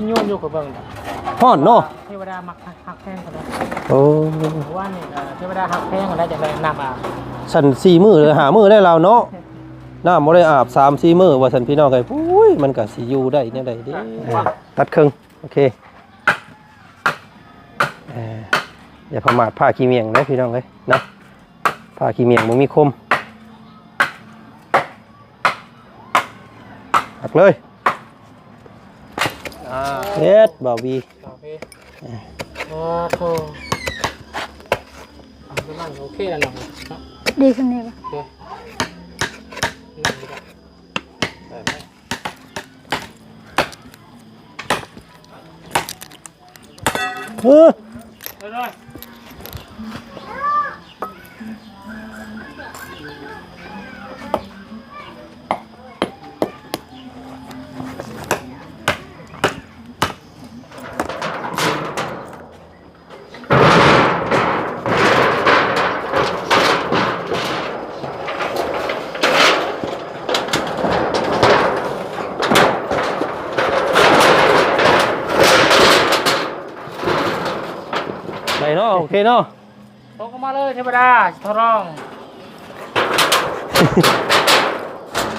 ໂຍນຢູ່ ຂ້ອຍເບິ່ງ ຮ້ອນເນາະ. ເທວະດາມັກຮັກແພງເຂົາເດ້. ໂອ້ ເມື່ອວານນີ້ກໍເທວະດາຮັກແພງຫັ້ນແຫຼະ ຈັ່ງໄດ້ນ້ຳອາບ. ຊັ້ນສີ່ມື້ຫຼືຫ້າມື້ໄດ້ລາວເນາະ. ນ້ຳບໍ່ໄດ້ອາບສາມສີ່ມື້ວ່າຊັ້ນ ພີ່ນ້ອງເອີຍ. ໂອ້ຍ ມັນກໍຊິຢູ່ໄດ້ແນວໃດເດ້. ຕັດເຄິ່ງ. ໂອເຄ ເອີ ຢ່າປະໝາດ ຜ້າຂີ້ໝ້ຽງເດ້ ພີ່ນ້ອງເອີຍເນາະ. ຜ້າຂີ້ໝ້ຽງບໍ່ມີຄົມ. ຫັກເລີຍ. ອ່າ ເຮັດ ບ່າວວີ. ໂອເຄ ອ່າ ໂອ້ໂຫ ປະມານໂອເຄແລ້ວເນາະ. ດີຂຶ້ນນີ້ບໍ່? ໂອເຄ ນັ້ນດີກວ່າ. ເອີ ໄດ້ເນາະ ໂອເຄເນາະ. ຕົກລົງມາເລີຍ ເທວະດາ ຊິທົດລອງ.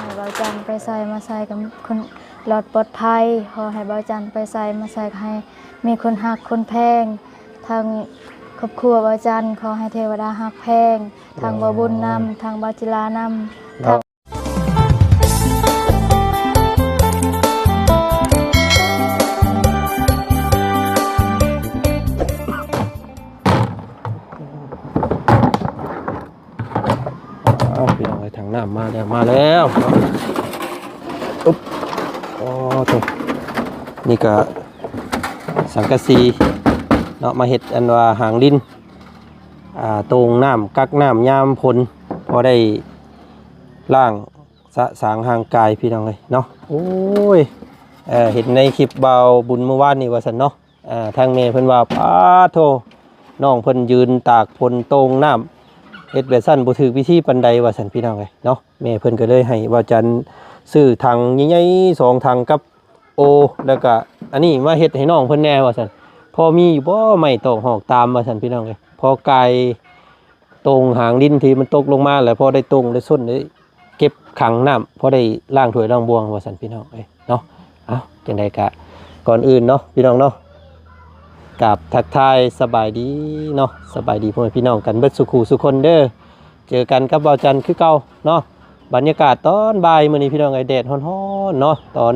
ໃຫ້ບ່າວຈັນໄປໃສມາໃສກໍຄົນລອດປອດໄພ. ຂໍໃຫ້ບ່າວຈັນໄປໃສມາໃສ ໃຫ້ມີຄົນຮັກຄົນແພງ ທັງຄອບຄົວບ່າວຈັນ. ຂໍໃຫ້ເທວະດາຮັກແພງ ທັງບ່າວບຸນນຳ ທັງບ່າວຈິລານຳ. ອ້າວ ພີ່ນ້ອງເອີຍ ຖັງນ້ຳມາແລ້ວ ມາແລ້ວເນາະ. ອຸບ ໂອ້ໂຕ ນີ້ກະສັງກະສີເນາະ ມາເຮັດອັນວ່າຫາງດິນ ອ່າ ໂຕ່ງນ້ຳ ກັກນ້ຳຍາມຝົນ ພໍໄດ້ລ້າງ ສະສາງຮ່າງກາຍ ພີ່ນ້ອງເອີຍເນາະ. ໂອ້ຍ ເອີ ເຫັນໃນຄລິບບ່າວບຸນມື້ວານນີ້ວ່າຊັ້ນເນາະ. ເອີ ທາງແມ່ເພິ່ນວ່າ ປາດໂທ້ ນ້ອງເພິ່ນຢືນຕາກຝົນໂຕ່ງນ້ຳ ເຮັດແບບຊັ້ນບໍ່ຖືກວິທີປານໃດວ່າຊັ້ນ ພີ່ນ້ອງເອີຍເນາະ. ແມ່ເພິ່ນກໍເລີຍໃຫ້ບ່າວຈັນຊື້ຖັງໃຫຍ່ໆສອງຖັງກັບໂອ ແລ້ວກະອັນນີ້ມາເຮັດໃຫ້ນ້ອງເພິ່ນແດ່ວ່າຊັ້ນ. ພໍມີຢູ່ບໍ່ໄມ້ຕອກຫອກຕາມວ່າຊັ້ນ ພີ່ນ້ອງເອີຍ. ພໍກາຍ ໂຕ່ງຫາງດິນທີ່ມັນຕົກລົງມາ ແລ້ວພໍໄດ້ໂຕ່ງໄດ້ສົ້ນໄດ້ເກັບຂັງນ້ຳ ພໍໄດ້ລ້າງຖ້ວຍລ້າງບ່ວງວ່າຊັ້ນ ພີ່ນ້ອງເອີຍເນາະ. ເອົ້າ ຈັ່ງໃດກະກ່ອນອື່ນເນາະ ພີ່ນ້ອງເນາະ ກາບທັກທາຍສະບາຍດີເນາະ ສະບາຍດີພໍ່ແມ່ພີ່ນ້ອງກັນເບິດສູ່ຄູ່ສູ່ຄົນເດີ. ເຈີກັນກັບບ່າວຈັນຄືເກົ່າເນາະ. ບັນຍາກາດຕອນບ່າຍມື້ນີ້ ພີ່ນ້ອງເອີຍ ແດດຮ້ອນໆເນາະ ຕອນ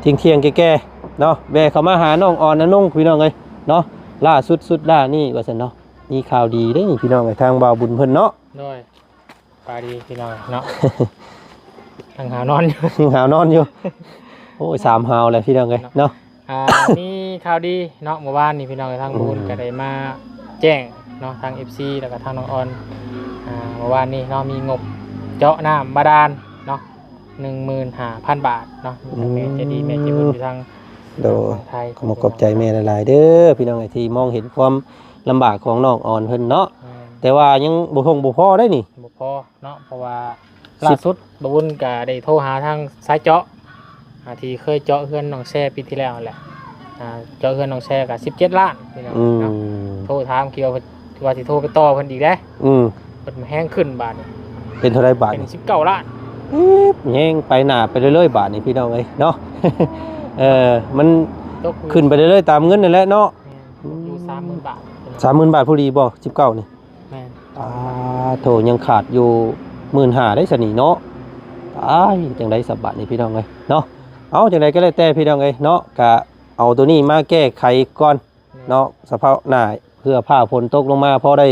ທ່ຽງໆແກ່ໆເນາະ ແວ່ເຂົ້າມາຫານ້ອງອອນອານົງ ພີ່ນ້ອງເອີຍເນາະ. ລ່າສຸດ ສຸດລ່ານີ້ວ່າຊັ້ນເນາະ ມີຂ່າວດີເດ້ນີ້ ພີ່ນ້ອງເອີຍ ທາງບ່າວບຸນເພິ່ນເນາະ. ໂດຍ ສະບາຍດີພີ່ນ້ອງເນາະ. ຍັງຫາວນອນຢູ່ ຍັງຫາວນອນຢູ່. ໂອ້ຍ ສາມຫາວແລ້ວ ພີ່ນ້ອງເອີຍເນາະ. ອ່າ ມີຂ່າວດີເນາະ ເມື່ອວານນີ້ ພີ່ນ້ອງເອີຍ ທາງ ອືມ ບຸນກໍໄດ້ມາແຈ້ງເນາະ ທາງເອັຟຊີ ແລ້ວກໍທາງນ້ອງອອນ. ອ່າ ເມື່ອວານນີ້ເນາະ ມີງົບເຈາະນ້ຳບາດານເນາະ ໜຶ່ງໝື່ນຫ້າພັນບາດເນາະ. ມີທາງແມ່ໃຈດີ ອືມ ແມ່ໃຈບຸນຢູ່ທາງ ໂດຍ ຝັ່ງໄທ. ຂໍຂອບໃຈແມ່ຫຼາຍໆເດີ ພີ່ນ້ອງເອີຍ ທີ່ມອງເຫັນຄວາມລຳບາກຂອງນ້ອງອອນເພິ່ນເນາະ. ແມ່ນ ແຕ່ວ່າຍັງບໍ່ທົ່ງບໍ່ພໍໄດ໋ນີ້ ບໍ່ພໍເນາະ ເພາະວ່າ ສິບ ລ່າສຸດບ່າວບຸນກໍໄດ້ໂທຫາທາງສາຍເຈາະ ອ່າ ທີ່ເຄີຍເຈາະເຮືອນນ້ອງແຊປີທີ່ແລ້ວນັ້ນແຫຼະ. ອ່າ ເຈາະເຮືອນນ້ອງແຊກໍສິບເຈັດລ້ານ ພີ່ນ້ອງເນາະ. ອືມ ໂທຖາມກ່ຽວວ່າຊິໂທໄປຕໍ່ເພິ່ນອີກເດ້. ອືມ ເພິ່ນແຮງຂຶ້ນບາດນີ້ ເປັນເທົ່າໃດບາດນີ້? ເປັນສິບເກົ້າລ້ານ. ອີບ ແຮງໄປໜ້າໄປເລື້ອຍໆບາດນີ້ ພີ່ນ້ອງເອີຍເນາະ. ເອີ ມັນ ຕົກ ຂຶ້ນໄປເລື້ອຍໆຕາມເງິນນັ້ນແຫຼະເນາະ. ແມ່ນ ຕົກຢູ່ສາມໝື່ນບາດ. ສາມໝື່ນບາດພໍດີບໍ່ ສິບເກົ້ານີ້? ແມ່ນ. ອ່າ ໂຖ ຍັງຂາດຢູ່ໝື່ນຫ້າໄດ໋ຊັ້ນນີ້ເນາະ. ຕາຍ ຈັ່ງໃດສະບາດນີ້ ພີ່ນ້ອງເອີຍເນາະ. ເອົາ ຈັ່ງໃດກໍແລ້ວແຕ່ ພີ່ນ້ອງເອີຍເນາະ ກະເອົາໂຕນີ້ມາແກ້ໄຂກ່ອນເນາະ. ແມ່ນ ສະເພາະໜ້າເພື່ອຟ້າຝົນຕົກລົງມາ ພໍໄດ້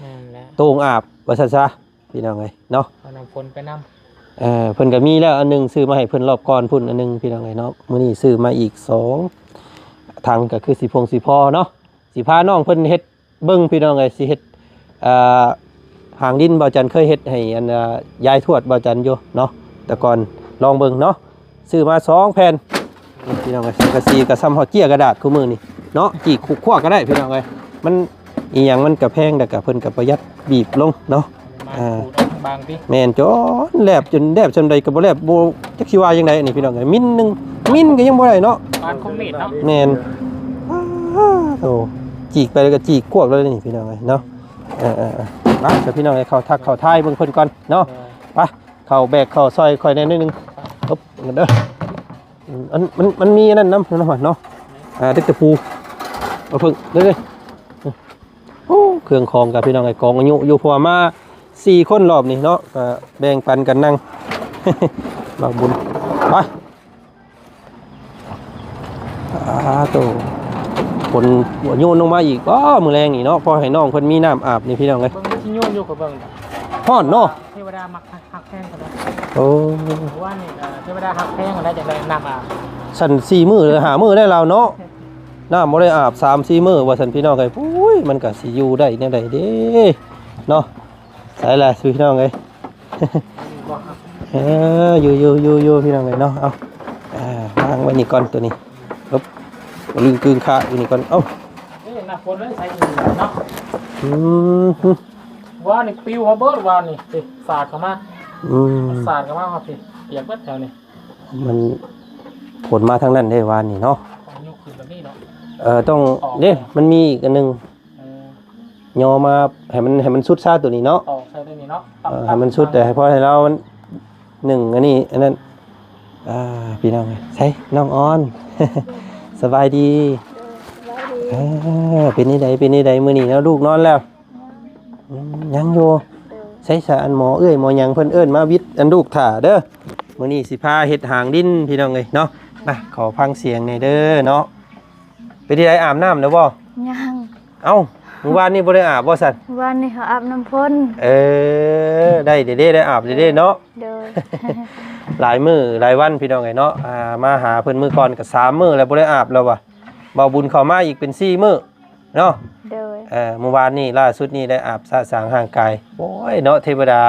ແມ່ນແຫຼະ ໂຕ່ງອາບວ່າຊັ້ນຊະ ພີ່ນ້ອງເອີຍເນາະ. ເອົານ້ຳຝົນໄປນຳ. ເອີ ເພິ່ນກໍມີແລ້ວອັນໜຶ່ງ ຊື້ມາໃຫ້ເພິ່ນລອບກ່ອນພຸ້ນອັນໜຶ່ງ ພີ່ນ້ອງເອີຍເນາະ. ມື້ນີ້ຊື້ມາອີກສອງຖັງ ກໍຄືຊິພົງຊິພໍເນາະ. ຊິພານ້ອງເພິ່ນເຮັດ ເບິ່ງ ພີ່ນ້ອງເອີຍ ຊິເຮັດ ເອີ ຫາງດິນ ບ່າວຈັນເຄີຍເຮັດໃຫ້ອັນ ເອີ ຍາຍທວດບ່າວຈັນຢູ່ເນາະ ແຕ່ກ່ອນ ລອງເບິ່ງເນາະ. ຊື້ມາສອງແຜ່ນ ພີ່ນ້ອງເອີຍ ສັງກະສີກໍສ່ຳຮອດເຈ້ຍກະດາດຄູ່ມື້ນີ້ເນາະ. ຈີກຂວບກໍໄດ້ ພີ່ນ້ອງເອີຍ ມັນອີ່ຫຍັງມັນກໍແພງ ແລ້ວກໍເພິ່ນກໍປະຢັດ ບີບລົງເນາະ. ອ່າ ບາງຕິ ແມ່ນ ຈົນແຫຼບ ຈົນແຫຼບສ່ຳໃດກໍບໍ່ແຫຼບ ບໍ່ຈັກຊິວ່າຈັ່ງໃດ ອັນນີ້ພີ່ນ້ອງເອີຍ ມິນໜຶ່ງ ມິນກໍຍັງບໍ່ໄດ້ເນາະ ປານຄອມມີດເນາະ ແມ່ນ ອ້າໂຕ ຈີກໄປແລ້ວກໍຈີກກວບເລີຍນີ້ພີ່ນ້ອງເອີຍເນາະ ເອີໆໆ ມາ ພີ່ນ້ອງເອີຍ ເຂົ້າທັກເຂົ້າທາຍເບິ່ງເພິ່ນກ່ອນເນາະ ໄປ ເຂົ້າແບກເຂົ້າຊ່ອຍຂ້ອຍແດ່ໜ້ອຍໜຶ່ງ ເອີບ ເດີ ອືມ ອັນ ມັນ ມັນມີອັນນັ້ນນຳເນາະ ອ່າ ເດັກຕະປູ ເອົາເພິ່ງເດີ ໂອ້ ເຄື່ອງຂອງກັບພີ່ນ້ອງໄອ້ກອງອາຍຸຢູ່ ເພາະວ່າມາສີ່ຄົນລອບນີ້ເນາະ ກໍແບ່ງປັນກັນນັ່ງ ບ່າວບຸນ ໄປ ອາໂຕ ຝົນໂຍນລົງມາອີກ ອ້າ ມື້ແລງນີ້ເນາະ ພໍໃຫ້ນ້ອງເພິ່ນມີນ້ຳອາບນີ້ພີ່ນ້ອງເອີຍ ເບິ່ງມັນຊິໂຍນຢູ່ ຂ້ອຍເບິ່ງ ຮ້ອນເນາະ ເທວະດາມັກ ຮັກແພງເພິ່ນວ່າ ໂອ້ ວ່ານີ້ກໍເທວະດາຮັກແພງຫັ້ນແຫຼະ ຈັ່ງໄດ້ນ້ຳອາບ ຊັ້ນສີ່ມື້ຫຼືຫ້າມື້ໄດ້ລາວເນາະ ນ້ຳບໍ່ໄດ້ອາບສາມສີ່ມື້ວ່າຊັ້ນ ພີ່ນ້ອງເອີຍ ໂອ້ຍ ມັນກໍຊິຢູ່ໄດ້ແນວໃດເດ້ເນາະ ໃສລະພີ່ນ້ອງເອີຍ ເອີ ຢູ່ໆໆໆ ພີ່ນ້ອງເອີຍເນາະ ເອົາ ອ່າ ວາງໄວ້ນີ້ກ່ອນ ໂຕນີ້ ເອີບ ລຶ້ງກຶ້ງຄາຢູ່ນີ້ກ່ອນ ເອົາ ເອີຍ ນ້ຳຝົນເລີຍໃສ່ຢູ່ເນາະ ອືມ ວານນີ້ປິວມາເບິດ ວານນີ້ ນີ້ ສາດເຂົ້າມາ ອືມ ມັນສາດເຂົ້າມາຮອດພີ້ ປຽກເບິດແຖວນີ້ ມັນ ຝົນມາທາງນັ້ນເດ້ວານນີ້ເນາະ ຕ້ອງຍົກຂຶ້ນແບບນີ້ເນາະ ເອີ ຕ້ອງ ເດ້ ມັນມີອີກອັນໜຶ່ງ ເອີ ຍໍມາໃຫ້ມັນ ໃຫ້ມັນສຸດຊາໂຕນີ້ເນາະ ຕອກໃສ່ໂຕນີ້ເນາະ ເອີ ໃຫ້ມັນສຸດ ແຕ່ໃຫ້ພໍໃຫ້ລາວມັນ ໜຶ່ງ ອັນນີ້ ອັນນັ້ນ ອ່າ ພີ່ນ້ອງເອີຍ ໃສ ນ້ອງອອນ ສະບາຍດີ ເອີ ເປັນຈັ່ງໃດ ເປັນຈັ່ງໃດມື້ນີ້ເນາະ ລູກນອນແລ້ວ ອືມ ຍັງຢູ່ ໃສຊະ ອັນໝໍເອື້ອຍໝໍຫຍັງເພິ່ນເອີ້ນມາວິດອັນລູກຖ້າເດີ ມື້ນີ້ຊິພາເຮັດຫາງດິນ ພີ່ນ້ອງເອີຍເນາະ ມາ ຂໍຟັງສຽງແດ່ເດີເນາະ ເປັນຈັ່ງໃດ ອາບນ້ຳແລ້ວບໍ່? ຍັງ ເອົ້າ ມື້ວານນີ້ບໍ່ໄດ້ອາບບໍ່ຊັ້ນ? ວານນີ້ເຮົາອາບນ້ຳຝົນ ເອີ ໄດ້ເດ້ ໄດ້ອາບເດ້ເນາະ ໂດຍ ຫຼາຍມື້ຫຼາຍວັນ ພີ່ນ້ອງເອີຍເນາະ ອ່າ ມາຫາເພິ່ນມື້ກ່ອນກໍສາມມື້ແລ້ວບໍ່ໄດ້ອາບແລ້ວວ່າ ບ່າວບຸນເຂົ້າມາອີກເປັນສີ່ມື້ເນາະ ໂດຍ ເອີ ມື້ວານນີ້ລ່າສຸດນີ້ໄດ້ອາບສະສາງຮ່າງກາຍ ໂອ້ຍເນາະ ເທວະດາ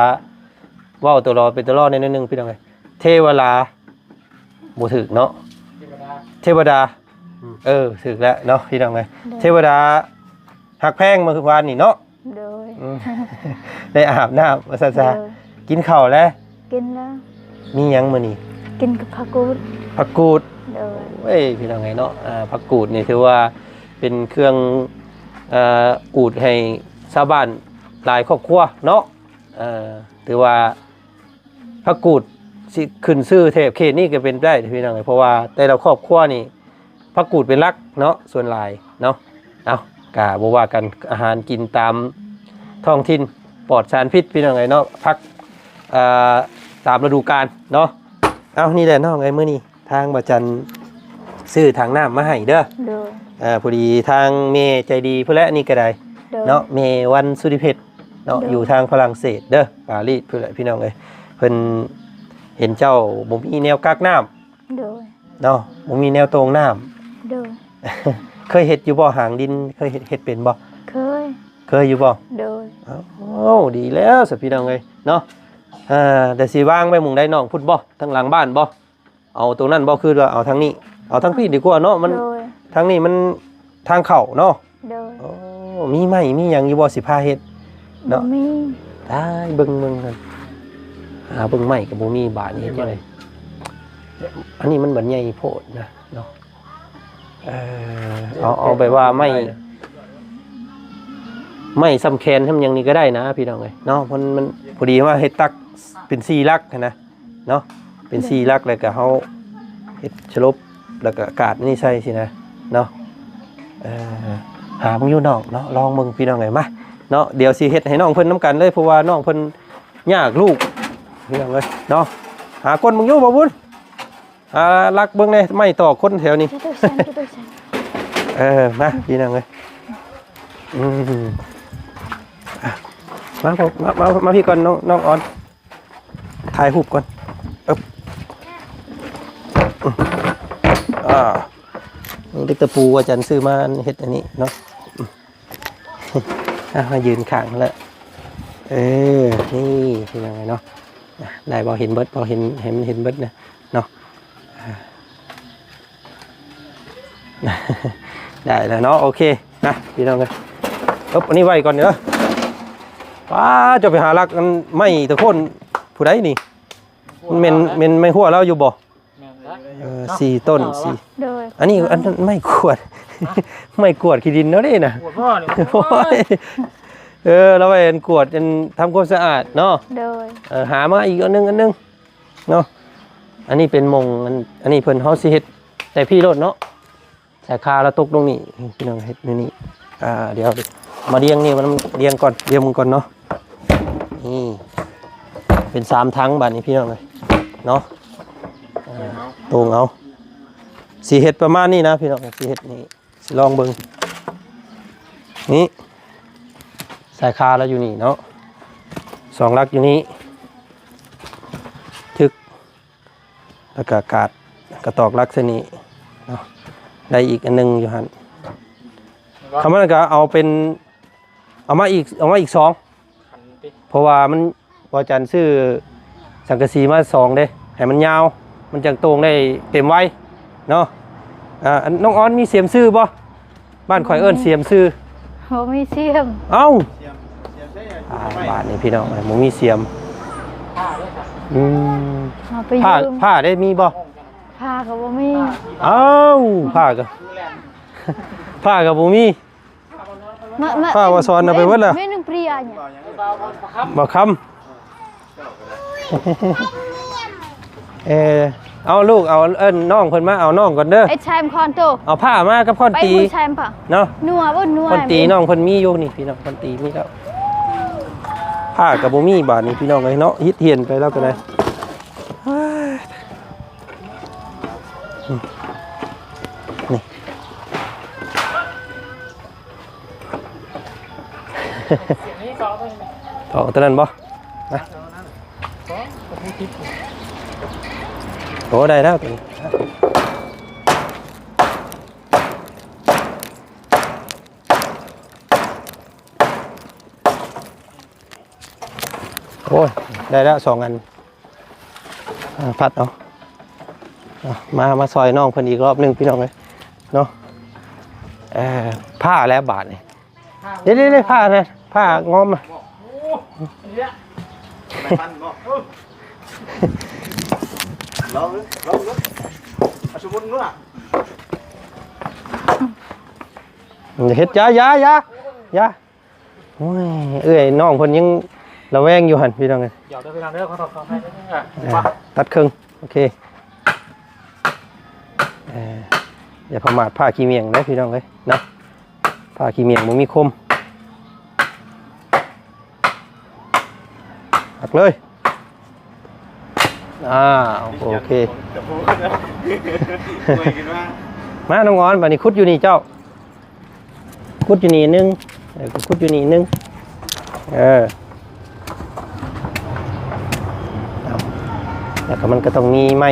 ເວົ້າຕົວລໍເປັນຕົວລໍແດ່ໜ້ອຍໜຶ່ງ ພີ່ນ້ອງເອີຍ ເທວະລາ ບໍ່ຖືກເນາະ ເທວະດາ ເທວະດາ ອືມ ເອີ ຖືກແລ້ວເນາະ ພີ່ນ້ອງເອີຍ ໂດຍ ເທວະດາຮັກແພງມື້ວານນີ້ເນາະ ໂດຍ ອືມ ໄດ້ອາບນ້ຳວ່າຊັ້ນຊະ ໂດຍ ກິນເຂົ້າແລ້ວ ກິນແລ້ວ ມີຫຍັງມື້ນີ້? ກິນກັບຜັກກູດ ຜັກກູດ ໂດຍ ໂອ້ຍ ພີ່ນ້ອງເອີຍເນາະ ອ່າ ຜັກກູດນີ້ຖືວ່າເປັນເຄື່ອງ ເອີ ອູດໃຫ້ຊາວບ້ານຫຼາຍຄອບຄົວເນາະ ເອີ ຖືວ່າ ຜັກກູດຊິຂຶ້ນຊື່ແຖບເຂດນີ້ກໍເປັນໄດ້ພີ່ນ້ອງເອີຍ ເພາະວ່າແຕ່ລະຄອບຄົວນີ້ຜັກກູດເປັນຫຼັກເນາະ ສ່ວນຫຼາຍເນາະ ເອົ້າ ກະບໍ່ວ່າກັນ ອາຫານກິນຕາມທ້ອງຖິ່ນ ປອດສານພິດ ພີ່ນ້ອງເອີຍເນາະ ຜັກ ເອີ ຕາມລະດູການເນາະ ເອົ້າ ນີ້ແຫຼະນ້ອງເອີຍ ມື້ນີ້ ທາງບ່າວຈັນຊື້ຖັງນ້ຳມາໃຫ້ເດີ ໂດຍ ເອີ ພໍດີທາງແມ່ໃຈດີພຸ້ນແຫຼະ ນີ້ກໍໄດ້ ໂດຍ ເນາະ ແມ່ວັນສຸລິເພັດເນາະ ໂດຍ ຢູ່ທາງຝຣັ່ງເສດເດີ ປາຣີສພຸ້ນແຫຼະ ພີ່ນ້ອງເອີຍ ເພິ່ນເຫັນເຈົ້າບໍ່ມີແນວກັກນ້ຳ ໂດຍ ເນາະ ບໍ່ມີແນວໂຕ່ງນ້ຳ ໂດຍ ເຄີຍເຮັດຢູ່ບໍ່ ຫາງດິນ ເຄີຍເຮັດ ເຮັດເປັນບໍ່? ເຄີຍ ເຄີຍຢູ່ບໍ່? ໂດຍ ເອົ້າ ດີແລ້ວຊະ ພີ່ນ້ອງເອີຍເນາະ ເອີ ແຕ່ຊິວາງໄວ້ໝ່ອງໃດນ້ອງ ພຸ້ນບໍ່? ທາງຫຼັງບ້ານບໍ່? ເອົາຕົງນັ້ນບໍ່? ຄືວ່າເອົາທາງນີ້ ເອົາທາງພີ້ດີກວ່າເນາະ ມັນ ໂດຍ ທາງນີ້ມັນທາງເຂົ້າເນາະ ໂດຍ ໂອ້ ມີໄມ້ມີຫຍັງຢູ່ບໍ່ ຊິພາເຮັດເນາະ ບໍ່ມີ ຕາຍ ເບິ່ງ ເບິ່ງ ຫາເບິ່ງໄມ້ກໍບໍ່ມີ ບາດນີ້ເຮັດຈັ່ງໃດ ອັນນີ້ມັນບັດໃຫຍ່ໂພດນະເນາະ ເອີ ເອົາ ເອົາແບບວ່າໄມ້ ໄມ້ສ່ຳແຂນສ່ຳຫຍັງນີ້ກໍໄດ້ນະ ພີ່ນ້ອງເອີຍເນາະ ມັນ ມັນ ພໍດີວ່າເຮັດຕັກເປັນສີ່ຫຼັກຫັ້ນນະ ເນາະ ເປັນສີ່ຫຼັກ ແລ້ວກໍເຮົາເຮັດສະຫຼົບ ແລ້ວກໍກາດອັນນີ້ໃສ່ຊີ້ນະເນາະ ເອີ ຫາເບິ່ງຢູ່ນ້ອງເນາະ ລອງເບິ່ງພີ່ນ້ອງເອີຍ ມາເນາະ ດຽວຊິເຮັດໃຫ້ນ້ອງເພິ່ນນຳກັນເລີຍ ເພາະວ່ານ້ອງເພິ່ນຍາກລູກ ພີ່ນ້ອງເອີຍເນາະ ຫາກົ້ນເບິ່ງຢູ່ ບ່າວບຸນ ຫາລັກເບິ່ງແດ່ ໄມ້ຕອກຄົນແຖວນີ້ ເອີ ມາ ພີ່ນ້ອງເອີຍ ອືມ ມາ ມາ ມາ ມາພີ້ກ່ອນ ນ້ອງ ນ້ອງອອນ ຖ່າຍຮູບກ່ອນ ເອີບ ອືມ ອ່າ ເດັກຕະປູອາຈານຊື້ມາເຮັດອັນນີ້ເນາະ ອືມ ອ່າ ມາຢືນຂ້າງແລ້ວ ເອີ ນີ້ ພີ່ນ້ອງເອີຍເນາະ ໄດ້ບໍ່? ເຫັນເບິດບໍ່? ເຫັນ ໃຫ້ມັນເຫັນເບິດນະເນາະ ອ່າ ໄດ້ແລ້ວເນາະ ໂອເຄ ນະ ພີ່ນ້ອງເອີຍ ເອີບ ອັນນີ້ໄວ້ກ່ອນເດີ ປ້າ ເຈົ້າໄປຫາລັກອັນໄມ້ຕະໂຄນຜູ້ໃດນີ້? ແມ່ນ ແມ່ນໄມ້ຮົ້ວລາວຢູ່ບໍ່? ແມ່ນແຫຼະ ເອີ ສີ່ຕົ້ນ ສີ່ ໂດຍ ອັນນີ້ ອັນນັ້ນໄມ້ກວາດ ຮະ? ໄມ້ກວາດຂີ້ດິນເນາະນີ້ນະ ກວາດບໍ່ນີ້? ໂອ້ຍ ໂອ້ຍ ເອີ ລາວໄວ້ອັນກວາດ ອັນທຳຄວາມສະອາດເນາະ ໂດຍ ເອີ ຫາມາອີກອັນໜຶ່ງ ອັນໜຶ່ງເນາະ ອັນນີ້ເປັນໝ່ອງ ອັນ ອັນນີ້ເພິ່ນ ເຮົາຊິເຮັດແຕ່ພີ້ໂລດເນາະ. ສາຍຄາລະຕົກລົງນີ້ ພີ່ນ້ອງ ເຮັດແນວນີ້ ອ່າ ດຽວມາລຽງນີ້ ມັນລຽງກ່ອນ ລຽງມັນກ່ອນເນາະ ນີ້ ເປັນສາມຖັງບາດນີ້ ພີ່ນ້ອງເອີຍເນາະ ອ່າ ໂຕ່ງເອົາ ຊິເຮັດປະມານນີ້ນະ ພີ່ນ້ອງ ຊິເຮັດນີ້ ຊິລອງເບິ່ງ ນີ້ ສາຍຄາລະຢູ່ນີ້ເນາະ ສອງຫຼັກຢູ່ນີ້ ຈຶກ ແລ້ວກະກາດ ກະຕອກຫຼັກໃສ່ນີ້ເນາະ ໄດ້ອີກອັນໜຶ່ງຢູ່ຫັ້ນ ຄັນມັນກະເອົາເປັນ ເອົາມາອີກ ເອົາມາອີກສອງ ຄັນຕິ ເພາະວ່າມັນ ບໍ່ຈັນຊື້ສັງກະສີມາສອງເດ້ ໃຫ້ມັນຍາວ ມັນຈັ່ງໂຕ່ງໄດ້ເຕັມໄວເນາະ ອ່າ ອັນ ນ້ອງອອນມີສຽມຊື່ບໍ່? ບ້ານຂ້ອຍເອີ້ນສຽມຊື່ ບໍ່ມີສຽມ ເອົ້າ ອ່າ ບາດນີ້ພີ່ນ້ອງ ບໍ່ມີສຽມ ອືມ ເອົາໄປຢືມ ຜ້າ ຜ້າໄດ້ມີບໍ່? ຜ້າກໍບໍ່ມີ ເອົ້າ ຜ້າກໍ ຜ້າກໍບໍ່ມີ ມາ ມາ ຜ້າວ່າສອນເອົາໄປເບິດແລ້ວ ບໍ່ຄຳ ເອີ ເອົາລູກ ເອົາ ເອີ້ນນ້ອງເພິ່ນມາເອົານ້ອງກ່ອນເດີ ໄອ້ແຊມຄອນໂຕ ເອົາຜ້າມາກັບຄ້ອນຕີ ໄປໝູ່ແຊມປະ ເນາະ ນົວບໍ່ນົວ ຄ້ອນຕີນ້ອງເພິ່ນມີຢູ່ນີ້ພີ່ນ້ອງ ຄ້ອນຕີມີແລ້ວ ຜ້າກໍບໍ່ມີບາດນີ້ພີ່ນ້ອງເອີຍເນາະ ຮິດຮຽນໄປແລ້ວກໍໄດ້ ນີ້ ເອົາຕົວນັ້ນບໍ່? ນະ ໂອ້ ໄດ້ແລ້ວຕົວນີ້ ໂອ້ຍ ໄດ້ແລ້ວສອງອັນ. ອ່າ ພັດເອົາ ເອົາ ມາ ມາຊ່ອຍນ້ອງເພິ່ນອີກລອບໜຶ່ງພີ່ນ້ອງເອີຍເນາະ ເອີ ຜ້າແລ້ວບາດນີ້ ເດ້ໆໆ ຜ້ານະ ຜ້າງອມນະ ລອງເບິ່ງ ລອງເບິ່ງ ເອົາສົມມຸດເບິ່ງ ເຮັດ ຢ່າ ຢ່າ ຢ່າ ຢ່າ. ໂອ້ຍ ເອື້ອຍນ້ອງເພິ່ນຍັງລະແວງຢູ່ຫັ້ນ ພີ່ນ້ອງເອີຍ ດຽວເດີພີ່ນ້ອງເດີ ຂໍໂທດຂໍອະໄພເດີ ອ່າ ຕັດເຄິ່ງ ໂອເຄ ເອີ ຢ່າປະໝາດ ຜ້າຂີ້ໝ້ຽງເດີພີ່ນ້ອງເອີຍເນາະ ຜ້າຂີ້ໝ້ຽງບໍ່ມີຄົມ ຫັກເລີຍ ອ່າ ໂອເຄ ມາ ນ້ອງອອນ ບາດນີ້ຂຸດຢູ່ນີ້ເຈົ້າ. ຂຸດຢູ່ນີ້ໜຶ່ງ ເອີ ຂຸດຢູ່ນີ້ໜຶ່ງ ເອີ ເອົາ ແລ້ວກໍມັນກໍຕ້ອງມີໄມ້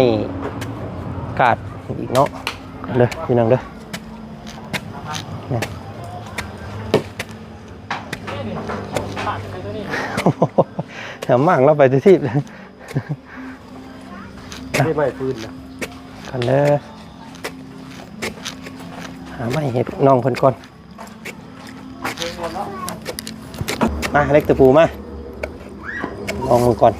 ກາດອີກເນາະ ເດີພີ່ນ້ອງເດີ ນີ້ ເອົາໝາກລາວໄປທີ່ ນີ້ໄມ້ຟືນນະ ກັນເດີ ຫາໄມ້ໃຫ້ນ້ອງເພິ່ນກ່ອນ ມາ ເຫຼັກຕະປູມາ ລອງເບິ່ງກ່ອນ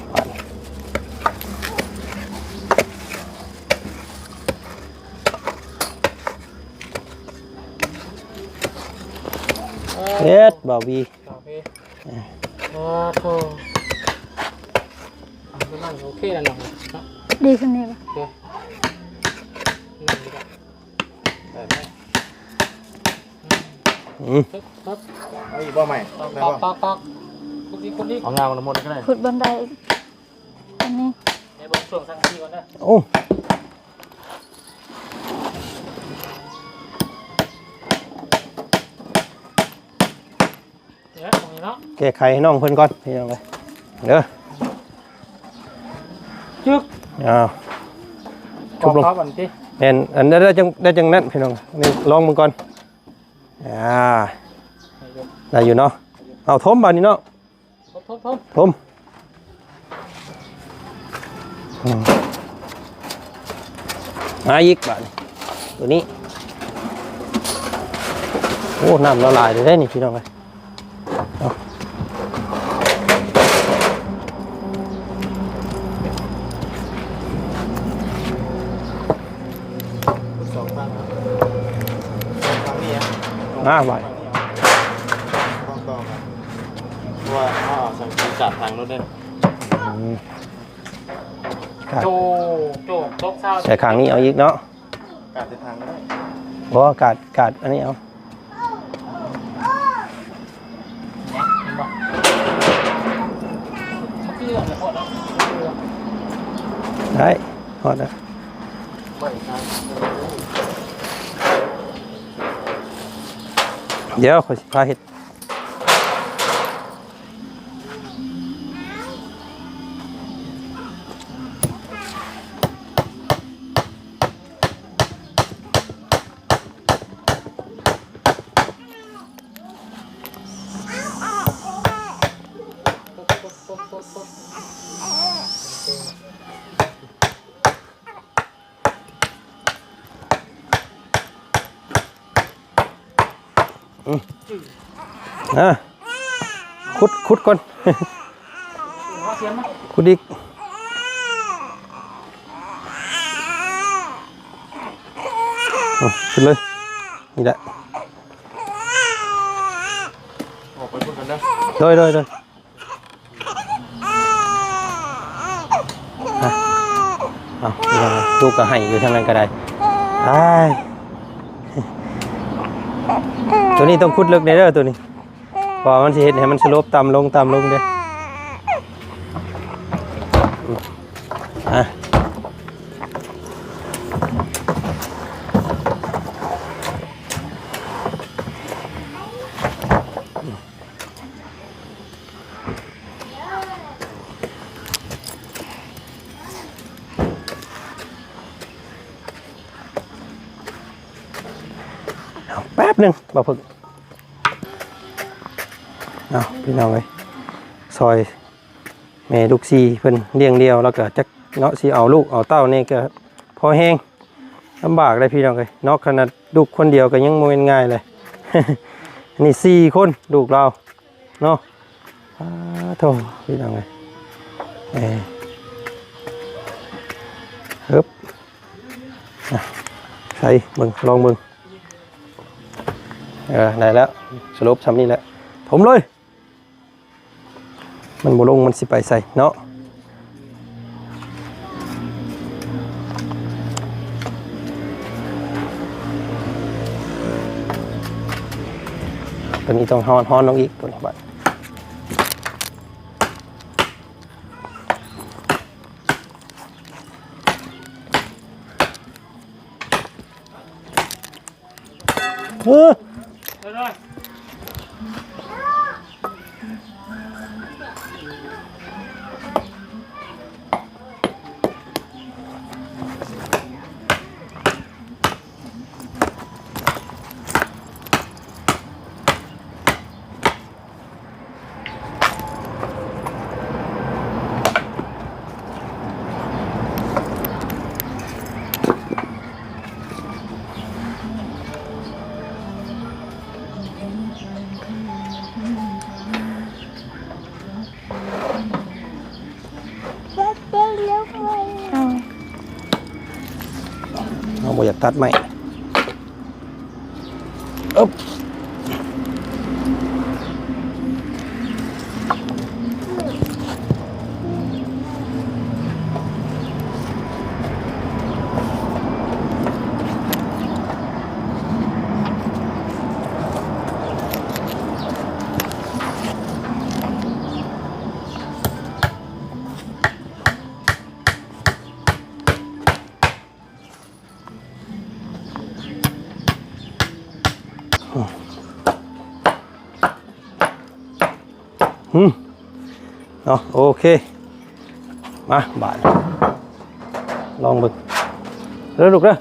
ເຮັດ ບ່າວວີ ອ່າ ໂອ້ ໂອເຄແລ້ວເນາະ ດີຂຶ້ນນີ້ບໍ່? ໂອເຄ ອືມ ເອົາອີກບໍ່ໃໝ່? ຕອກ ຕອກ ຕອກ ຂຸດອີກ ຂຸດອີກ ເອົາງາມາໝົດກໍໄດ້ ຂຸດບ່ອນໃດອີກ ອັນນີ້ ໃຫ້ເບິ່ງຊ່ວງສັງກະສີກ່ອນເດີ ໂອ້ ແກ້ໄຂໃຫ້ນ້ອງເພິ່ນກ່ອນ ພີ່ນ້ອງເອີຍ ເດີ ຈຶກ ອ້າວ ຈຸບລົງ ແມ່ນ ອັນໄດ້ ໄດ້ຈັ່ງ ໄດ້ຈັ່ງນັ້ນ ພີ່ນ້ອງ ນີ້ລອງເບິ່ງກ່ອນ ອ່າ ໄດ້ຢູ່ເນາະ ເອົາຖົມບາດນີ້ເນາະ ຖົມ ຖົມ ຖົມ ຖົມ ອືມ ມາອີກບາດນີ້ ຕົວນີ້ ໂອ້ ນ້ຳລະລາຍເລີຍເດ້ນີ້ ພີ່ນ້ອງເອີຍ ເອົາ ມາບາດນີ້ ຕ້ອງຕໍ່ກັນ ເພາະວ່າເຮົາເອົາສັງກະສີກາດທາງລົດເດ້. ອືມ ກາດ ໂຈ ໂຈ ຕົກເຊົາ ໃສ່ຂ້າງນີ້ເອົາອີກເນາະ. ກາດເສັ້ນທາງກໍໄດ້ ບໍ່ ກາດ ກາດອັນນີ້ເອົາ ໄດ້ ຮອດແລ້ວ ດຽວຂ້ອຍຊິພາເຮັດ. ອືມ ອ່າ ຂຸດ ຂຸດກ່ອນ ຂຸດອີກ ອືມ ຂຶ້ນເລີຍ ນີ້ແຫຼະ ອອກໄປພຸ້ນກັນເດີ ໂດຍ ໂດຍ ໂດຍ. ເອົາ ລູກກໍໄຫ້ຢູ່ທາງນັ້ນກໍໄດ້ ອ້າຍ ໂຕນີ້ຕ້ອງຂຸດເລິກແດ່ເດີ ໂຕນີ້ ເພາະວ່າມັນຊິເຮັດໃຫ້ມັນສະໂລບຕ່ຳລົງ ຕ່ຳລົງເດ້ ອາ. ເອົາ ແປັບໜຶ່ງ ບໍ່ເພິ່ງ ເອົາ ພີ່ນ້ອງເອີຍ ຊ່ອຍແມ່ລູກສີ່ເພິ່ນລ້ຽງດ່ຽວ ແລ້ວກໍຈັກເນາະ ຊິເອົາລູກເອົາເຕົ້ານີ້ກໍພໍແຮງ ລຳບາກເດ້ພີ່ນ້ອງເອີຍເນາະ ຂະໜາດລູກຄົນດຽວກໍຍັງບໍ່ແມ່ນງ່າຍເລີຍ ອັນນີ້ສີ່ຄົນ ລູກລາວເນາະ ອາ ໂທ້ ພີ່ນ້ອງເອີຍ ເອີ ຮຶບ ອາ ໃສ່ເບິ່ງ ລອງເບິ່ງ ເອີ ໄດ້ແລ້ວ ສະຫຼຸບຊ່ຳນີ້ແຫຼະ ຖົມເລີຍ. ມັນບໍ່ລົງ ມັນຊິໄປໃສເນາະ ຕົວນີ້ຕ້ອງຮ້ອນ ຮ້ອນລົງອີກ ຕົວນີ້ບາດ ເອີ ເຮົາບໍ່ຢາກຕັດໄມ້. ອຶບ. ອືມ ເນາະ ໂອເຄ ມາ ບາດ ລອງເບິ່ງເດີລູກເດີ. ຢ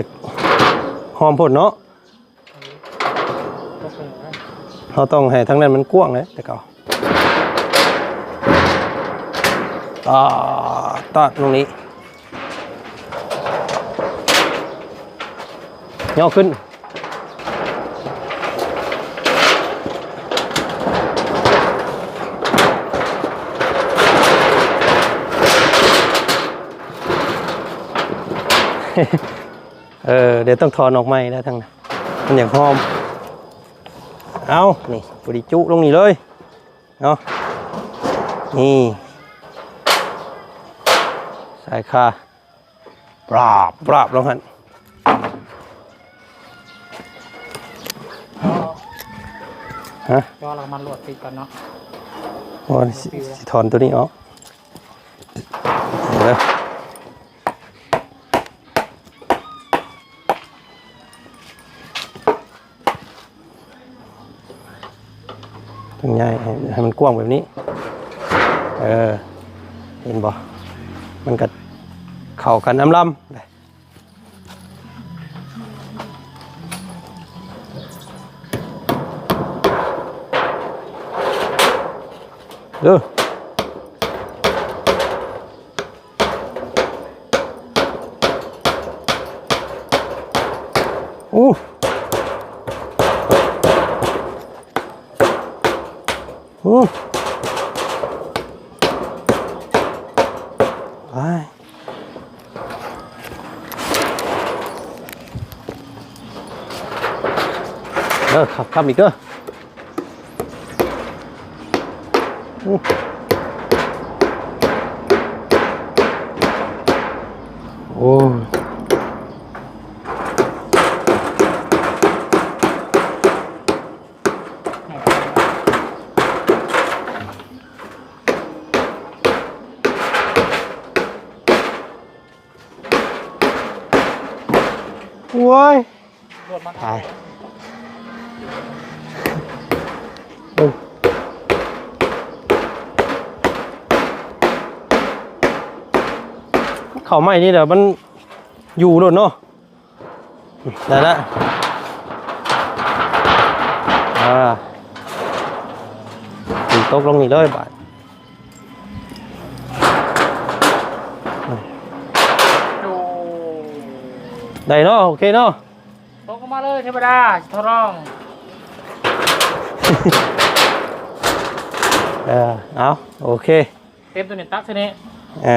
າກຫອມໂພດເນາະ ເຮົາຕ້ອງໃຫ້ທາງນັ້ນມັນກວ້າງເດ້ ແຕ່ເກົ່າ ຕາ ຕາດ ຕົງນີ້ ຍໍຂຶ້ນ. ເອີ ດຽວຕ້ອງຖອນອອກໃໝ່ແລ້ວທັງນັ້ນ ມັນຢາກຫອມ. ເອົາ ນີ້ ພໍດີຈຸລົງນີ້ເລີຍເນາະ. ນີ້ ສາຍຄາ ປາບ ປາບ ລົງຫັ້ນ. ຮະ? ເຈາະແລ້ວມັນລວດຕິດກັນເນາະ. ໂອ້ຍ ຊິ ຊິຖອນໂຕນີ້ອອກ. ເດີ ຕ້ອງຍ້າຍໃຫ້ ໃຫ້ມັນກວ້າງແບບນີ້. ເອີ ເຫັນບໍ່? ມັນກໍເຂົ້າກັນອຳລຳ. ເດີ ໂອ້ ໂອ້ ໄປ. ເດີ ຂັບ ຂັບອີກເດີ. ໂອ້ ໂອ້ ໂອ້ຍ ຕາຍ ເບິ່ງ ເຂົ້າໄມ້ນີ້ແຫຼະ ມັນຢູ່ໂລດເນາະ. ໄດ້ລະ ອ່າ ຕົກລົງນີ້ເລີຍບາດ. ໄດ້ເນາະ ໂອເຄເນາະ ຕົກລົງມາເລີຍ ເທວະດາ ຊິທົດລອງ. ເອີ ເອົາ ໂອເຄ. ເຕັມໂຕນີ້ຕັກໃສ່ນີ້ ເອີ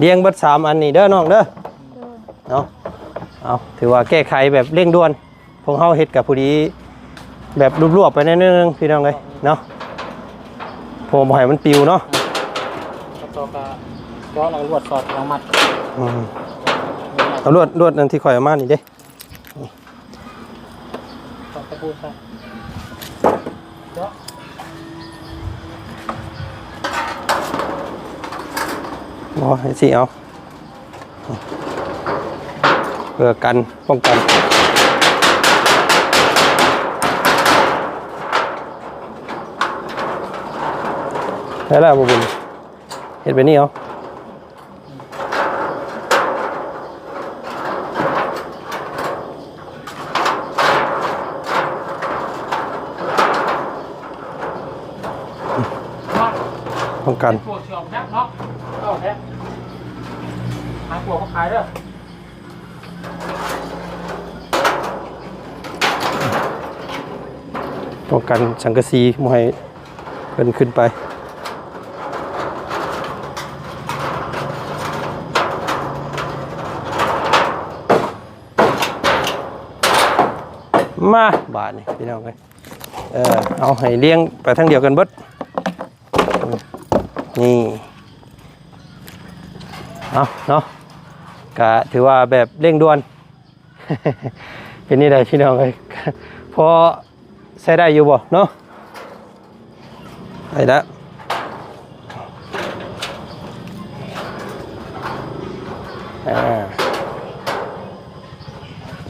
ລຽງເບິດສາມອັນນີ້ເດີນ້ອງເດີ ເນາະ. ເອົາ ຖືວ່າແກ້ໄຂແບບເລັ່ງດ່ວນ ພວກເຮົາເຮັດກໍພໍດີ ແບບລວບໆໄປໜ້ອຍໜຶ່ງພີ່ນ້ອງເອີຍເນາະ ເພື່ອບໍ່ໃຫ້ມັນປິວເນາະ. ແລ້ວກໍເຈາະແລ້ວລວດສອດອັດຕະໂນມັດ. ອືມ ເອົາລວດ ລວດອັນທີ່ຂ້ອຍເອົາມານີ້ເດ້. ຕອກຕະປູໃສ່ ເຈາະ ບໍ່ ໃຫ້ຊິເອົາ ເພື່ອກັນ ປ້ອງກັນ. ໄດ້ແລ້ວບໍ່ບຸນ ເຮັດແບບນີ້ເອົາ. ປ້ອງກັນ ປວກຊິອອກຍາກເນາະ ເອົາແທ້ ຫາປວກມາຂາຍເດີ. ປ້ອງກັນສັງກະສີບໍ່ໃຫ້ເພິ່ນຂຶ້ນໄປ. ມາ ບາດນີ້ພີ່ນ້ອງເອີຍ ເອີ ເອົາໃຫ້ລຽງໄປທາງດຽວກັນເບິດ. ນີ້ ເອົາເນາະ ກະຖືວ່າແບບເລັ່ງດ່ວນ. ເປັນແນວໃດພີ່ນ້ອງເອີຍ ພໍໃຊ້ໄດ້ຢູ່ບໍ່ເນາະ? ໄດ້ລະ ອ່າ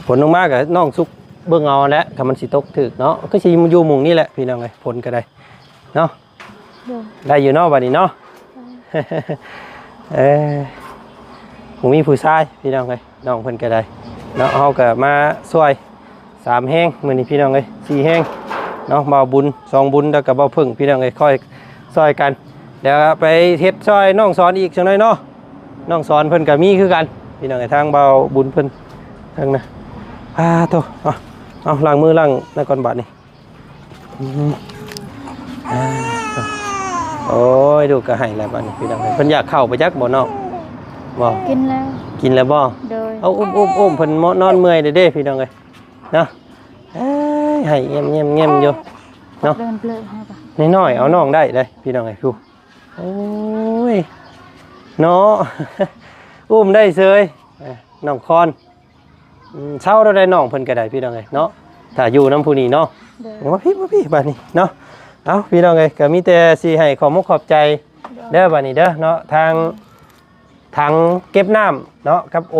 ຝົນລົງມາກະນ້ອງສຸກເບິ່ງເອົາແຫຼະ ຄັນມັນຊິຕົກຖືກເນາະ ຄືຊິຢູ່ໝ່ອງນີ້ແຫຼະພີ່ນ້ອງເອີຍ ຝົນກະໄດ້ເນາະ. ໂດຍ ໄດ້ຢູ່ເນາະ ບາດນີ້ເນາະ. ໄດ້ ເອີ ບໍ່ມີຜູ້ຊາຍພີ່ນ້ອງເອີຍ ນ້ອງເພິ່ນກໍໄດ້ເນາະ ເຮົາກໍມາຊ່ວຍສາມແຮງມື້ນີ້ພີ່ນ້ອງເອີຍ ສີ່ແຮງເນາະ ບ່າວບຸນ ສອງບຸນ ແລ້ວກໍບ່າວເຜິ້ງພີ່ນ້ອງເອີຍ ຄ່ອຍຊ່ອຍກັນ. ແລ້ວໄປເຮັດຊ່ອຍນ້ອງສອນອີກຈັກໜ້ອຍເນາະ ນ້ອງສອນເພິ່ນກໍມີຄືກັນພີ່ນ້ອງເອີຍ ທາງບ່າວບຸນເພິ່ນທາງນະ. ອາໂທ້ ເອົາ ເອົາ ລ້າງມືລ້າງນັ້ນກ່ອນບາດນີ້. ອືມ ອາ ໂອ້ຍ ລູກກໍໄຫ້ແລ້ວບາດນີ້ພີ່ນ້ອງເອີຍ ເພິ່ນຢາກເຂົ້າໄປຈັກບໍ່ນ້ອງ ບໍ່? ກິນແລ້ວ ກິນແລ້ວບໍ່? ໂດຍ ເອົາ ອຸ້ມໆໆ ເພິ່ນເມາະນອນເມື່ອຍເດ້ໆ ພີ່ນ້ອງເອີຍເນາະ. ເອີຍ ໄຫ້ແງມໆໆຢູ່ເນາະ. ເດີນເບລະໃຫ້ປະ ນ້ອຍໆ ເອົານ້ອງໄດ້ເດ້ພີ່ນ້ອງເອີຍ. ຜູ້ ໂອ້ຍ ເນາະ ອຸ້ມໄດ້ເສີຍ ເອີ ນ້ອງຄອນ. ອືມ ເຊົາແລ້ວໄດ໋ນ້ອງເພິ່ນກໍໄດ້ ພີ່ນ້ອງເອີຍເນາະ ຖ້າຢູ່ນຳຜູ້ນີ້ເນາະ. ໂດຍ ມາພີ້ ມາພີ້ ບາດນີ້ເນາະ. ເອົ້າ ພີ່ນ້ອງເອີຍ ກໍມີແຕ່ຊິໃຫ້ຂອບມຸກຂອບໃຈເດີ ບາດນີ້ເດີເນາະ ທາງຖັງເກັບນ້ຳເນາະ ກັບໂອ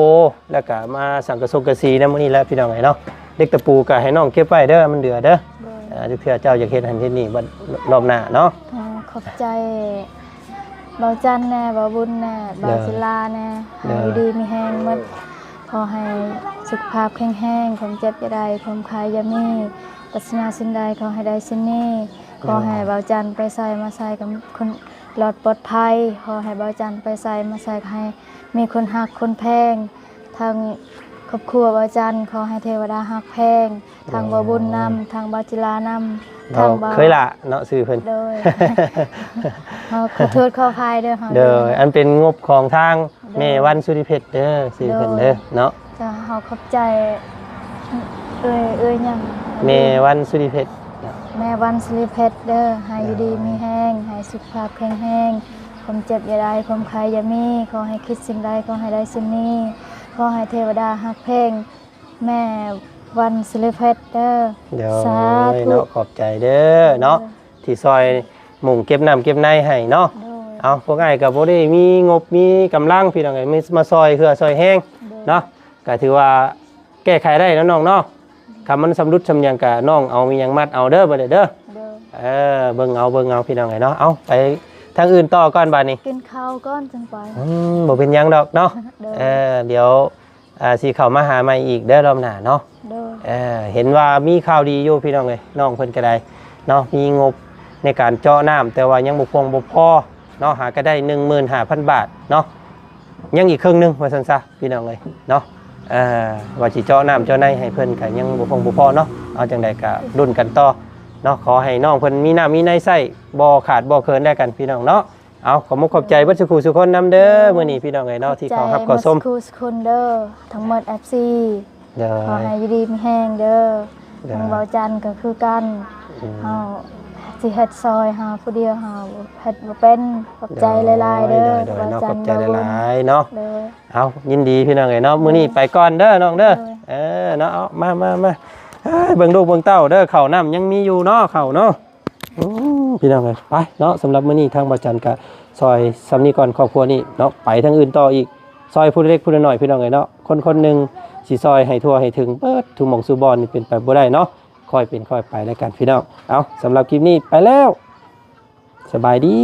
ແລ້ວກໍມາສັງກະສົງກະສີນຳມື້ນີ້ແຫຼະ ພີ່ນ້ອງເອີຍເນາະ. ເຫຼັກຕະປູກໍໃຫ້ນ້ອງເກັບໄວ້ເດີ ມັນເຫຼືອເດີ. ໂດຍ ອ່າ ເທື່ອເຈົ້າຢາກເຮັດຫັ້ນເຮັດນີ້ ບັດລອບໜ້າເນາະ. ຂໍຂອບໃຈເບົາຈັນແດ່ ເບົາບຸນແດ່ ເບົາ ໂດຍ ສິລາແດ່ ໂດຍ ໃຫ້ຢູ່ດີມີແຮງໝົດ. ຂໍໃຫ້ສຸຂະພາບແຂງແຮງ ຄວາມເຈັບຢ່າໄດ້ ຄວາມໄຂ້ຢ່າມີ ປາດຖະໜາສິ່ງໃດຂໍໃຫ້ໄດ້ສິ່ງນີ້. ໂດຍ ຂໍໃຫ້ເບົາຈັນໄປໃສມາໃສກໍຄົນລອດປອດໄພ. ຂໍໃຫ້ເບົາຈັນໄປໃສມາໃສກໍໃຫ້ມີຄົນຮັກຄົນແພງ ທັງຄອບຄົວເບົາຈັນ ຂໍໃຫ້ເທວະດາຮັກແພງ ທັງເບົາບຸນນຳ ໂດຍ ທັງເບົາຈິລານຳ ເບົາ ທັງເບົາ ເຄີຍລະເນາະ ຊື່ເພິ່ນ. ໂດຍ ເຮົາຂໍໂທດຂໍອະໄພເດີເຮົາ. ໂດຍ ອັນເປັນງົບຂອງທາງ ໂດຍ ແມ່ວັນສຸລິເພັດເດີ ຊື່ເພິ່ນເດີ ໂດຍ ເນາະ. ເຈົ້າ ເຮົາຂອບໃຈເອື້ອຍ ເອື້ອຍຫຍັງ ແມ່ວັນສຸລິເພັດ ແມ່ວັນສຸລິເພັດເດີ ໃຫ້ຢູ່ດີມີແຮງ ໃຫ້ສຸຂະພາບແຂງແຮງ ຄວາມເຈັບຢ່າໄດ້ ຄວາມໄຂ້ຢ່າມີ. ຂໍໃຫ້ຄິດສິ່ງໃດ ຂໍໃຫ້ໄດ້ສິ່ງນີ້. ຂໍໃຫ້ເທວະດາຮັກແພງ ແມ່ວັນສິລິເພັດເດີ. ໂດຍ ສາທຸ ເນາະ ຂອບໃຈເດີເນາະ ໂດຍ ທີ່ຊ່ອຍມຸງເກັບນ້ຳເກັບໃນໃຫ້ເນາະ. ໂດຍ ເອົາ ພວກອ້າຍກໍບໍ່ໄດ້ມີງົບມີກຳລັງ ພີ່ນ້ອງເອີຍ ມາຊ່ອຍເຫື່ອຊ່ອຍແຮງ ໂດຍ ເນາະ. ກໍຖືວ່າແກ້ໄຂໄດ້ເນາະນ້ອງເນາະ. ໂດຍ ຄັນມັນຊຳລຸດຊຳຫຍັງກໍນ້ອງເອົາມີຫຍັງມັດເອົາເດີ ບັດນີ້ເດີ. ໂດຍ ເອີ ເບິ່ງເອົາ ເບິ່ງເອົາ ພີ່ນ້ອງເອີຍເນາະ. ເອົາ ໄປທາງອື່ນຕໍ່ກ່ອນບາດນີ້ ກິນເຂົ້າກ່ອນຈຶ່ງໄປ. ອືມ ບໍ່ເປັນຫຍັງດອກເນາະ. ໂດຍ ເອີ ດຽວ ອ່າ ຊິເຂົ້າມາຫາໃໝ່ອີກເດີ ລອບໜ້າເນາະ. ໂດຍ ເອີ ເຫັນວ່າມີຂ່າວດີຢູ່ ພີ່ນ້ອງເອີຍ ນ້ອງເພິ່ນກໍໄດ້ເນາະ ມີງົບໃນການເຈາະນ້ຳ ແຕ່ວ່າຍັງບໍ່ພຽງບໍ່ພໍເນາະ ຫາກໍໄດ້ໜຶ່ງໝື່ນຫ້າພັນບາດເນາະ. ຍັງອີກເຄິ່ງໜຶ່ງວ່າຊັ້ນຊະ ພີ່ນ້ອງເອີຍເນາະ. ເອີ ວ່າຊິເຈາະນ້ຳເຈາະໃນໃຫ້ເພິ່ນກໍຍັງບໍ່ພຽງບໍ່ພໍເນາະ. ເອົາ ຈັ່ງໃດກໍລຸ້ນກັນຕໍ່ເນາະ. ຂໍໃຫ້ນ້ອງເພິ່ນມີນ້ຳມີໃນໃຊ້ ບໍ່ຂາດບໍ່ເຂີນແດ່ກັນ ພີ່ນ້ອງເນາະ. ເອົາ ຂອບມຸກຂອບໃຈເບິດສູ່ຜູ້ສູ່ຄົນນຳເດີ ໂດຍ ມື້ນີ້ ພີ່ນ້ອງເອີຍເນາະ ທີ່ເຂົ້າຮັບເຂົ້າຊົມ. ຂອບໃຈໝົດສູ່ຜູ້ສູ່ຄົນເດີ ທັງໝົດ ເອັຟຊີ ໂດຍ ຂໍໃຫ້ຢູ່ດີມີແຮງເດີ. ໂດຍ ທາງເບົາຈັນກໍຄືກັນ ອືມ ເຮົາຊິເຮັດຊ່ອຍ ເຮົາຜູ້ດຽວເຮົາເຮັດບໍ່ເປັນ. ຂອບໃຈຫຼາຍໆເດີ ໂດຍ ໂດຍ ເບົາຈັນ ຂອບໃຈຫຼາຍໆເນາະ. ໂດຍ ເອົາ ຍິນດີ ພີ່ນ້ອງເອີຍເນາະ. ໂດຍ ມື້ນີ້ໄປກ່ອນເດີນ້ອງເດີ. ໂດຍ ເອີ ເນາະ ເອົາ ມາ ມາ ມາ ເອີຍ ເບິ່ງລູກເບິ່ງເຕົ້າເດີ ເຂົ້ານ້ຳຍັງມີຢູ່ເນາະ ເຂົ້າເນາະ. ອືມ ພີ່ນ້ອງເອີຍ ໄປເນາະ. ສຳລັບມື້ນີ້ທາງເບົາຈັນກະຊ່ອຍສ່ຳນີ້ກ່ອນ ຄອບຄົວນີ້ເນາະ. ໄປທາງອື່ນຕໍ່ອີກ ຊ່ອຍຜູ້ເລັກຜູ້ນ້ອຍ ພີ່ນ້ອງເອີຍເນາະ. ຄົນຄົນໜຶ່ງຊິຊ່ອຍໃຫ້ທົ່ວໃຫ້ເຖິງເບິດທຸກໝ່ອງສູ່ບ່ອນນີ້ເປັນໄປບໍ່ໄດ້ເນາະ. ຄ່ອຍເປັນຄ່ອຍໄປແລ້ວກັນ ພີ່ນ້ອງ. ເອົາ ສຳລັບຄລິບນີ້ໄປແລ້ວ ສະບາຍດີ.